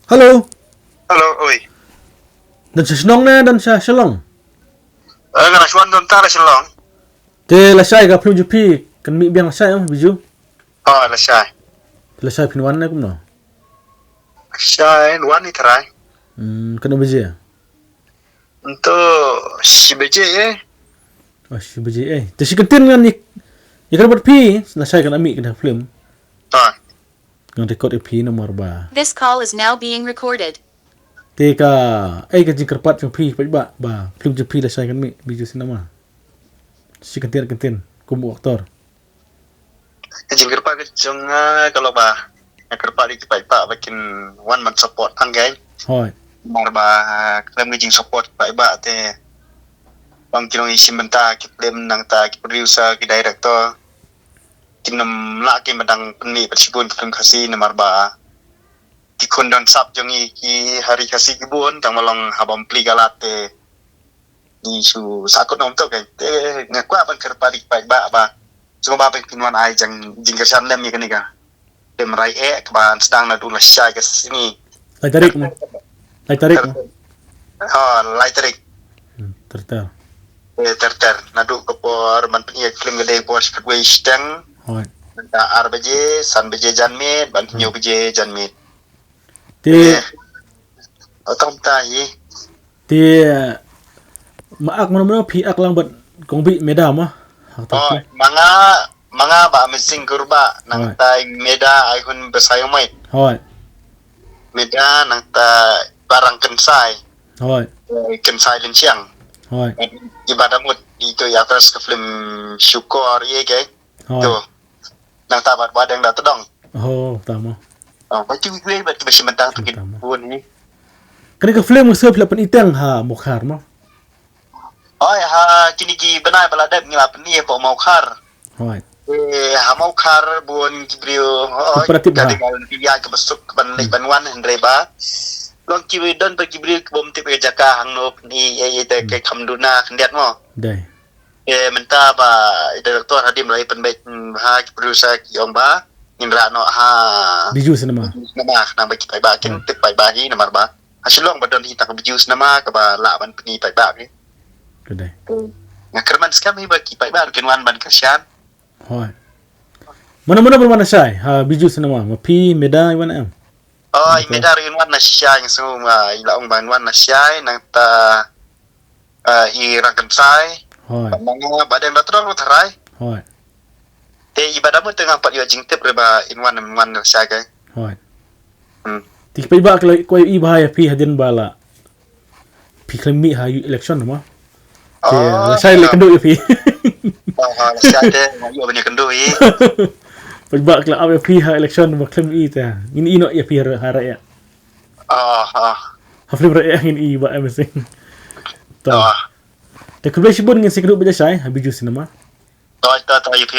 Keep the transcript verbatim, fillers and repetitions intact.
Hello. Hello, oi. Don sha shnong ne don sha Shillong? Eh, nga la shuwa don ta la Shillong. Te lashai ka film jong phi kan mih biang lashai em Biju? Oh, lashai. Lashai phin wan ne kumno? Lashai wan ni trai. Hmm, kano baje? Nto shi baje eh. Oh, shi baje eh. Te shi kyntien ngan ïa kyrpad phi, lashai kan mih kane ka film. Ah. Ngan record ïa phi namar ba. This call is now being recorded. Te ka, eh, ka jingkyrpad jong phi paidbah ba film jong phi lashai kan mih Biju Cinema. Shi kyntien kyntien kum u aktor. Ka jingkyrpad ka jong nga ka long ba nga kyrpad ïa ki paidbah ba kin wan ban support tang kai. Hooid. Namar ba khlem ka jingsupport ki paidbah te ba kin long i shim bynta ki film nangta ki producer ki director kin ym lah ki ban dang pynmih pat shibun ki film Khasi namar ba ki khun don sap jong ngi ki ha ri Khasi ki bun tang ba long haba ym plie ka lad te ngi shu sahkut nym to kai. Te nga kwah ban kyrpad ïa ki paidbah ba sngewbha ba phin wan ai jing jingkyrshan lem ïa kane ka film Rai Eh kaba sdang naduh lashai ka sngi. Lai tarik mo. Lai tarik mo. Oh, lai tarik. Hmm, ter ter. Eh, ter ter. Naduh ka por ban pynïaid film ka dei por shiphew wei shiteng. Hooid. Mynta ar baje, san baje janmiet, ban hynñiew baje janmiet. Te Otam ta hi. Te ma ak mano mano phi ak lang bad kong Bih Meda ma. Hak ta Oh, phi. ma nga ma nga Bah Amazing Kurbah nangta i Meda Aihun Besaiawmoit. Hooid. Meda nangta Bah Rangkynsai. Hooid. Eh, Kynsai Lynchiang. Hooid. I Bah Damut itu i actress ka film Shukor ïa ke. Hooid. Tu. Nangta Bah Bah Deng Da Tdong. Oh, tama. Oh, ba tu wi ba tu ba shim bynta tu ki Tama. bun ni. Kane ka film nga sngew phi la pyni tang ha Mawkhar ma. Oi ha kine ki bnai ba la dep ngi la pyni ha Mawkhar. Hooid. Eh, ha Mawkhar bun ki briew. Oi, Ki para tip ka ha. dei ka ïa ka besuk ban leit ban wan hynrei ba long ki don ba ki briew ki bym tip ka jaka hangno pyni ïa ïa te ka kham duna khyndiat mo. Dei. Eh, mynta ba i director hadim la i pynbeit, mm, ha ki producer ki ong ba ngin rah noh ha Biju Cinema. Cinema khnang ba ki paidbah kin tip paidbah hi namar ba ha Shillong ba don hi tang Biju Cinema kaba lah ban pyni paidbah ki. Ka dei. Nga kyrmen skhem hi ba ki paidbah kin wan ban kyrshan. Hooid. Mano mano ban wan lashai ha Biju Cinema ma phi Meda i wan em. Oh, i Meda ruh i wan lashai nga sngew ma i la ong ban wan lashai nangta, eh, i Rangkynsai. Hooid. Ma nga Bah Deng Da Tdong ruh tharai. Hooid. Te i Bah Damut te nga pat ïoh jingtip ruh ba in wan in wan lashai kai. Hooid. Hmm. Te ki paidbah ki la kwah ïohi bha ïa phi hadien ba la phi khlem mih ha election ma. Te Oh, lashai leit kynduh ïa phi. Oh, lashai te nga ïoh ban ïakynduh hi. Paidbah ki la ap ïa phi ha election ba khlem i te. Ngin i noh ïa phi ha Rai Eh. Oh, oh. Ha film Rai Eh ngin i Bah Amazing. To. Oh. Te khublei shibun ngin sa ïakynduh bad lashai ha Biju Cinema. Oh, to to ïa phi.